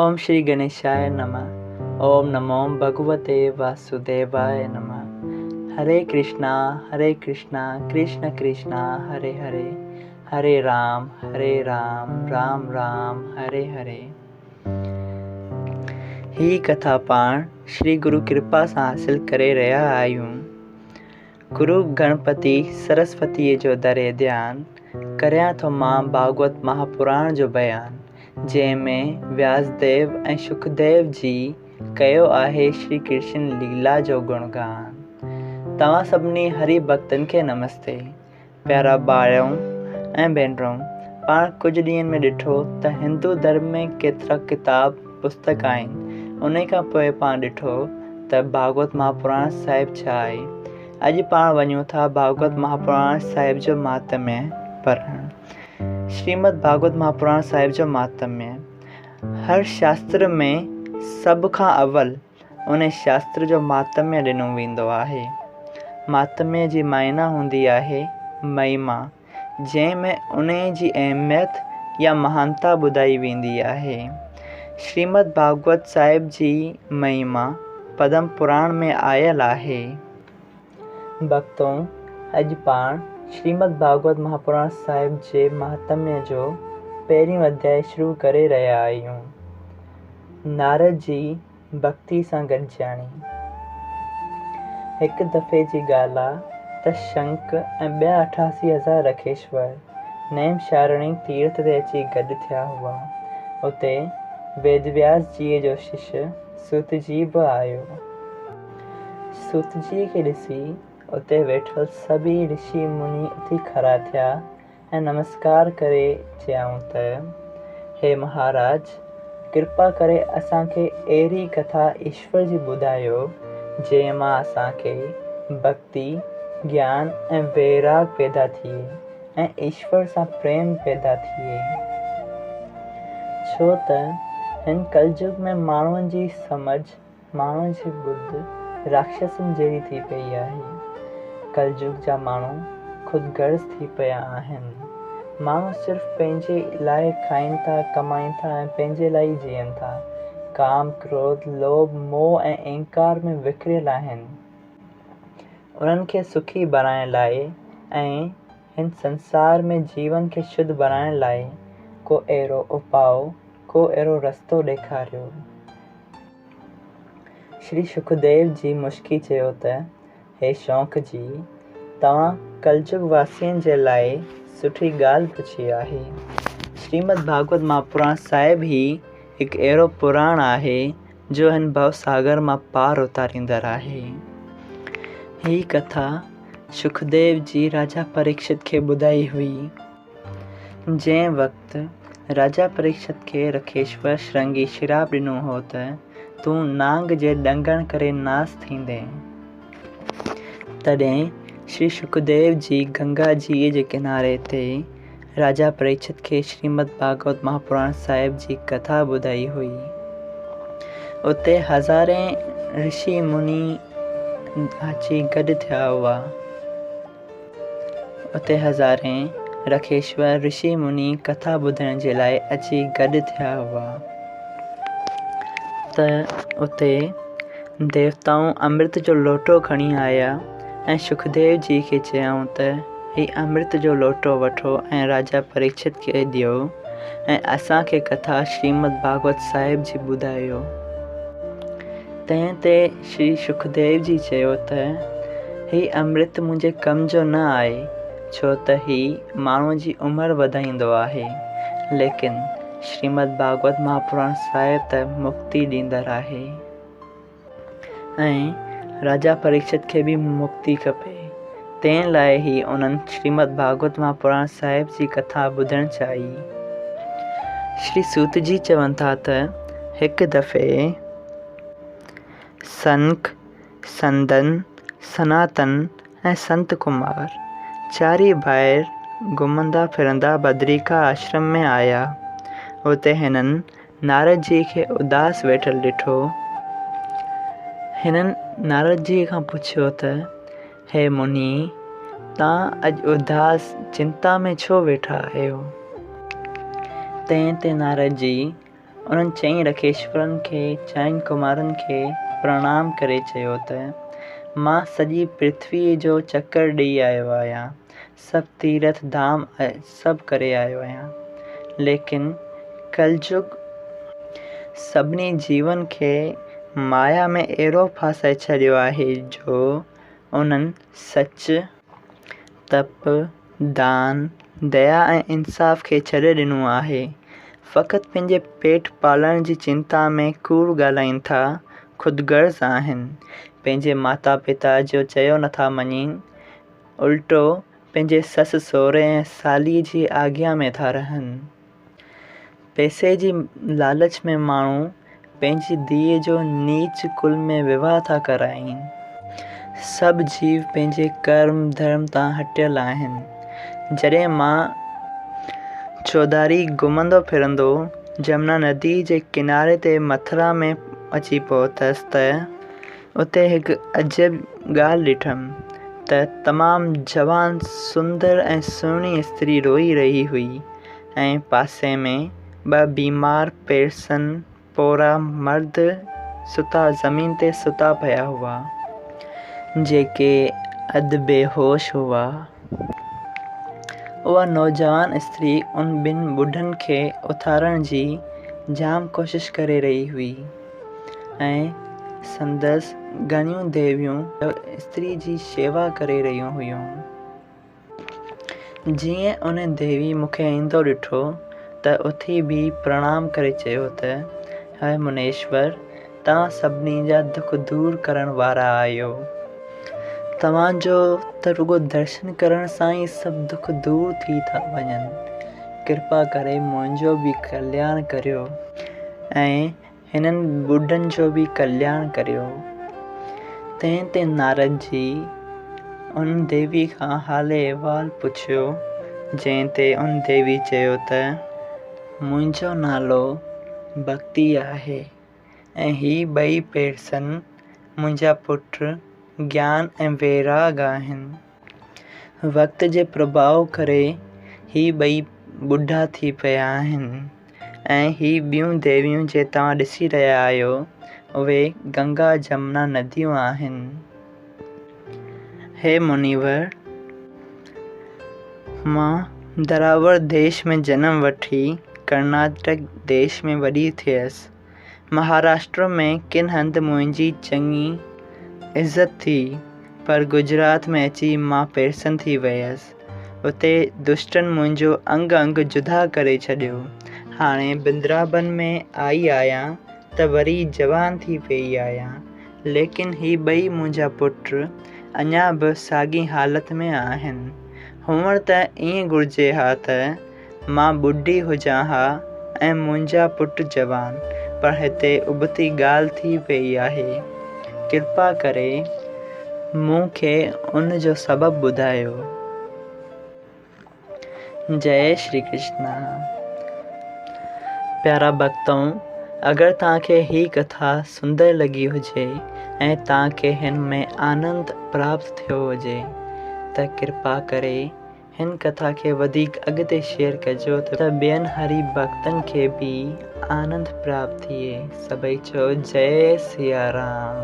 اوم شري گڻيشاء نمه اوم نمو ڀڳوتي واسوديواء نمه هري ڪرشنا هري ڪرشنا ڪرشن ڪرشنا هري هري هري رام هري رام رام رام هري هري. هي ڪٿا پاڻ شري گرو ڪرپا سان حاصل ڪري رهيا آهيون. گرو گڻپتي سرسوتيء جو ڌري ڌيان، ڪريان ٿو مان ڀاڳوت مهاپراڻ جو بيان، جنهن ۾ وياسديو ۽ شڪديو جي ڪيو آهي شري ڪرشن ليلا جو گڻگان. توهان سڀني هري ڀڳتن کي نمستي. پيارا ڀائرو ۽ ڀينرون، پاڻ ڪجهه ڏينهن ۾ ڏٺو ته هندو ڌرم ۾ ڪيترا ڪتاب، پستڪ آهن. انهي کان پوء پاڻ ڏٺو ته ڀاڳوت مهاپراڻ صاحب ڇا آهي. اڄ پاڻ وڃون ٿا ڀاڳوت مهاپراڻ صاحب جو مهاتميه پڙهڻ. شريمد ڀاڳوت مهاپراڻ صاحب جو مهاتميه هر شاستر ۾ سڀ کان اول انهي شاستر جو مهاتميه ڏنو ويندو آهي. مهاتميه جي معنيٰ هوندي آهي مهما. جنهن ۾ انهيء جي اهميت يا مهانتا ٻڌائي ويندي آهي. شريمد ڀاڳوت صاحب جي مهما پدم پراڻ ۾ آيل آهي. ڀڳتو، اڄ پاڻ شريمد ڀاڳوت مهاپراڻ صاحب جي مهاتميه جو پهريون اڌيائي شروع ڪري رهيا آهيون. نارد جي ڀڳتي سان گڏجاڻي. هڪ دفعي جي ڳالهه آ ته شنڪ ۽ ٻيا 88,000 رکيشور نيمشارڻي تيرٿ تي اچي گڏ ٿيا هئا. اتي ويدوياس جيء جو شش سوتجي به آيو. سوتجيء کي ڏسي اتي ويٺل سڀيئي رشي مني اٿي کڙا ٿيا ۽ نمسڪار ڪري چيائون ته، هي مهاراج! ڪرپا ڪري اسان کي اهڙي ڪٿا ايشور جي ٻڌايو، جنهن مان اسان کي ڀڳتي، گيان ۽ ويراڳ پيدا ٿئي ۽ ايشور سان پريم پيدا ٿئي. ڇو ته هن ڪلجگ ۾ ماڻهن جي سمجهه ماڻهن جي ٻڌ راڪشسن جهڙي ٿي پئي آهي. ڪلجگ جا ماڻهو خود غرض ٿي پيا آهن. ماڻهو صرف پنهنجي لاء کائين ٿا، ڪمائين ٿا ۽ پنهنجي لاء ئي جيئن ٿا. ڪام، ڪروڌ، لوڀ، موهه ۽ اهنڪار ۾ وکريل آهن. انهن کي سکي بڻائڻ لاء ۽ هن سنسار ۾ جيون کي شڌ بڻائڻ لاء ڪو اهڙو اپاء، ڪو اهڙو رستو ڏيکاريو. شري شڪديو جي مشڪي چيو ته، هي شونق جي، توهان ڪلجگ واسين جي لاء سٺي ڳالهه پڇي آهي. شريمد ڀاڳوت مهاپراڻ صاحب ئي هڪ اهڙو پراڻ آهي جو هن ڀو ساگر مان پار اتاريندڙ آهي. هي ڪٿا شڪديو جي راجا پريڪشت کي ٻڌائي هئي. جنهن وقت راجا پريڪشت کي رکيشور شرنگي شراپ ڏنو هو ته تون نانگ جي ڏنگڻ ڪري ناس ٿيندين. تڏهن شري شڪديو جي گنگا جيء جي ڪناري تي راجا پريڪشت کي شريمد ڀاڳوت مهاپراڻ صاحب جي ڪٿا ٻڌائي هئي. اتي هزارين رشي مني اچي گڏ ٿيا هئا. اتي هزارين رکيشور رشي مني ڪٿا ٻڌڻ جي لاء اچي گڏ ٿيا هئا ته اتي ديوتائون امرت جو لوٽو کڻي آيا ۽ شڪديو جي کي چيائون ته هي امرت جو لوٽو وٺو ۽ راجا پريڪشت کي ڏيو ۽ اسان کي ڪٿا شريمد ڀاڳوت صاحب جي ٻڌايو. تنهن تي شري شڪديو جي چيو ته، هي امرت منهنجي ڪم جو نه آهي، ڇو ته هي ماڻهوء جي عمر وڌائيندو آهي، ليڪن شريمد ڀاڳوت مهاپراڻ صاحب ته مڪتي ڏيندڙ آهي ۽ راجا پريڪشت کي به مڪتي کپي، تنهن لاء هي انهن شريمد ڀاڳوت مهاپراڻ صاحب جي ڪٿا ٻڌڻ چاهي. شري سوت جي چون ٿا ته، هڪ دفعي سنڪ، سندن، سناتن ۽ سنت ڪمار چارئي ڀائر گهمندا ڦرندا بدريڪا آشرم ۾ آيا. اتي هنن نارد جيء کي اداس ويٺل ڏٺو. هنن نارد جيء کان پڇيو ته، هي مني، توهان اڄ اداس چنتا ۾ ڇو ويٺا آهيو؟ تنهن تي نارد جي انهن چئين رکيشورن کي، چئن ڪمارن کي پرڻام ڪري چيو ته، مان سڄي پرٿويء جو چڪر ڏيئي آيو آهيان، سڀ تيرٿ ڌام سڀ ڪري آيو آهيان، ليڪن ڪلجگ سڀني جيون کي مايا ۾ اهڙو ڦاسائي ڇڏيو آهي جو انهن سچ، تپ، دان، ديا ۽ انصاف کي ڇڏي ڏنو آهي. فقط پنهنجي پيٽ پالڻ جي چنتا ۾ ڪوڙ ڳالهائين ٿا، خود غرض آهن. پنهنجي ماتا پتا جو چيو نٿا مڃين، الٽو پنهنجي سس سهري ۽ سالي جي آگيا ۾ ٿا رهن. پئسي جي لالچ ۾ ماڻهو پنهنجي ڌيء جو نيچ ڪل ۾ وواهه ٿا ڪرائين. سڀ جيو پنهنجي ڪرم ڌرم تان هٽيل آهن. جڏهن مان چوڌاري گهمندو ڦرندو جمنا نديء جي ڪناري تي مٿرا ۾ اچي پهتس ته اتي هڪ عجيب ڳالهه ڏٺم ته تمام جوان سندر ۽ سهڻي استري روئي رهي هئي. ۽ پاسي ۾ ٻه بيمار پيرسن پوڙها مرد ستا زمين تي ستا پيا هئا، جيڪي اڌ بيهوش هئا. اها نوجوان استري ان ٻن ٻڍن کي اٿارڻ جي جام ڪوشش ڪري رهي هئي ۽ سندس گهڻيون ديويون استري جي شيوا ڪري رهيون هيون. جيئن ان ديوي مون کي ايندو ڏٺو ته اٿي بيهي پرڻام ڪري چيو ته، هي منيشور! توهان سڀني جا دک دور ڪرڻ وارا آهيو. توهان جو ته رڳو درشن ڪرڻ سان ئي سڀ دک دور ٿي ٿا وڃن. ڪرپا ڪري منهنجو به ڪلياڻ ڪريو ۽ هنن ٻڍن جو به ڪلياڻ ڪريو. تنهن تي نارد جي ان ديوي کان حال احوال پڇيو، جنهن تي ان ديوي چيو ته، منهنجو نالو ڀڳتي آهي ۽ هي ٻئي پيرسن منهنجا پٽ گيان ۽ ويراڳ آهن. وقت جي پرڀاء ڪري هي ٻئي ٻڍا ٿي پيا آهن ۽ هي ٻيون ديويون جي توهان ڏسي رهيا آهيو، اهي گنگا جمنا نديون آهن. هي منيور! مان دراوڙ ديش ۾ جنم وٺي ڪرناٽڪ ديش ۾ وڏي ٿيس. مهاراشٽر ۾ ڪن هنڌ منهنجي چڱي عزت ٿي، پر گجرات ۾ اچي مان پيرسن ٿي ويس. اتي دشٽن منهنجو انگ انگ جدا ڪري ڇڏيو. هاڻي بندرابن ۾ آئي آهيان ته وري جوان ٿي پيئي آهيان. ليڪن هي ٻئي منهنجا پٽ اڃا به ساڳي حالت ۾ آهن. هئڻ ته ائين گهرجي ها ته مان ٻڍي هجان ها ۽ منهنجا پٽ جوان، پر هتي ابتي ڳالهه ٿي پيئي آهي. ڪرپا ڪري مون کي ان جو سبب ٻڌايو. جئي شري ڪرشنا. پيارا ڀڳتؤ! اگر توهان کي هي ڪٿا سندر لڳي هجي ۽ توهان کي هن ۾ آنند پراپت ٿيو هجي ته ڪرپا ڪري هن ڪٿا کي وڌيڪ اڳتي شيئر ڪجو ته ٻين هري ڀڳتن کي به آنند پراپت ٿئي. سڀئي چئو جئي سيارام.